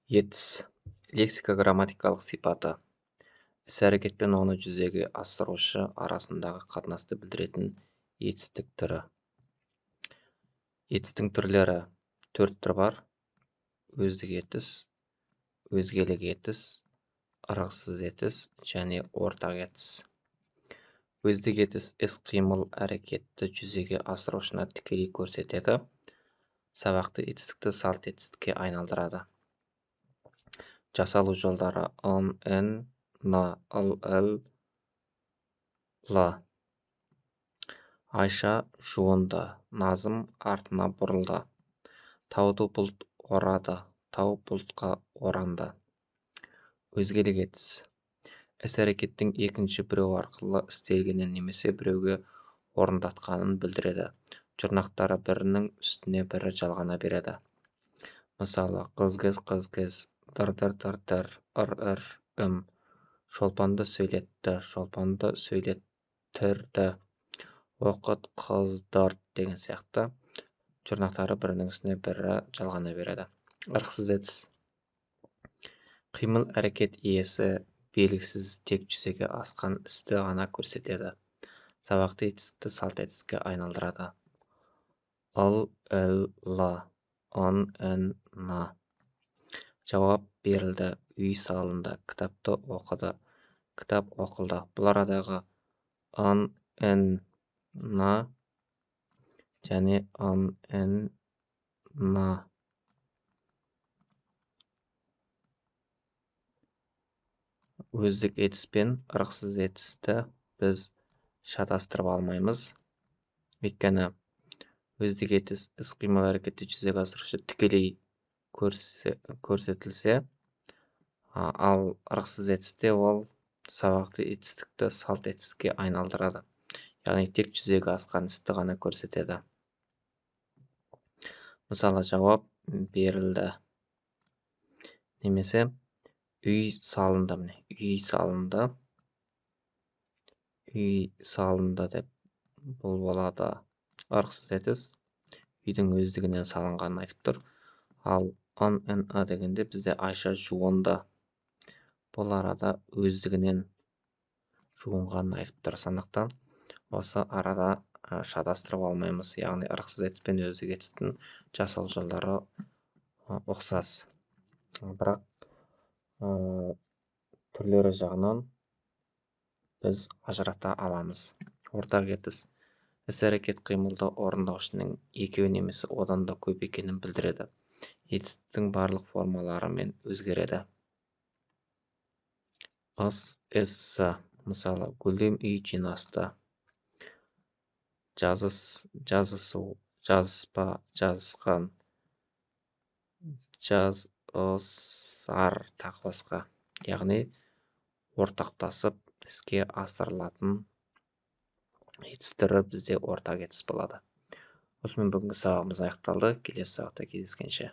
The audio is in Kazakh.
Етіс. Лексика-грамматикалық сипаты. Іс-әрекет пен оны жүзеге асырушы арасындағы қатынасты білдіретін етістік түрі. Етістің түрлері 4 түрі бар. Өздік етіс, өзгелік етіс, ырғысыз етіс және ортақ етіс. Өздік етіс іс-қимыл әрекетті жүзеге асырушыны тікелей көрсетеді. Сабақты етістікті салт етістікке айналдырады. Жасалу жолдары ын, ін, н, ыл, іл, л. Айша жуынды, Назым артына бұрылды. Тауды бұлт орады, тау бұлтқа оранды. Өзгелік етіс. Іс-әрекеттің екінші біреу арқылы істелгенін немесе біреуге орындатқанын білдіреді. Жұрнақтары бірінің үстіне бірі жалғана береді. Мысалы, қыз-кіз, қыз-кіз, дыр-дыр-дыр-дыр, ыр-ыр, ім. Шолпанды сөйлетті, шолпанды сөйлеттірді. Оқыт, қыздырт деген сияқты жұрнақтары бірінің үстіне бірі жалғана береді. Ырықсыз етіс. Қимыл әрекет иесі белгісіз, тек жүзеге асқан істі ғана көрсетеді. Сабақты етістікті салт етістікке айналдырады. Ыл, іл, л, ын, ін, н. Жауап берілді, үй салынды, кітапты оқыды, кітап оқылды. Бұл арадағы ын, ін, н және ын, ін, н. Өздік етіс пен ырықсыз етісті біз шатастырып алмаймыз. Өйткені өздік етіс іс-қимыл әрекетті жүзеге асырушы тікелей көрсетілсе, ал ырықсыз етісте ол сабақты етістікті салт етістікке айналдырады. Яғни тек жүзеге асқан істі ғана көрсетеді. Мысалы, жауап берілді. Немесе үй салынды, міне, үй салынды. Үй салынды деп бұл болады ырықсыз етіс. Үйдің өздігінен салынғанын айтып тұр. Ал ын, ін, ы дегенде бізде Айша жуынды. Бұл арада өздігінен жуынғанын айтып тұр. Сондықтан осы арада шатастырып алмаймыз. Яғни ырықсыз етіс пен өздік етістің жасалу жолдары ұқсас. Бірақ түрлері жағынан біз ажырата аламыз. Ортақ етіс іс-әрекет қимылды орындаушының екеуі немесе одан да көп екенін білдіреді. Етістіктің барлық формаларымен өзгереді. Ыс, іс, мысалы, Гүлем үй жинасты. Жазыс, жазысу, жазыспа, жазысқан, жазысар, тағы басқа. Яғни ортақтасып іске асырылатын етіс түрі бізде ортақ етіс болады. Осымен бүгінгі сабағымыз аяқталды. Келесі сабақта кездескенше.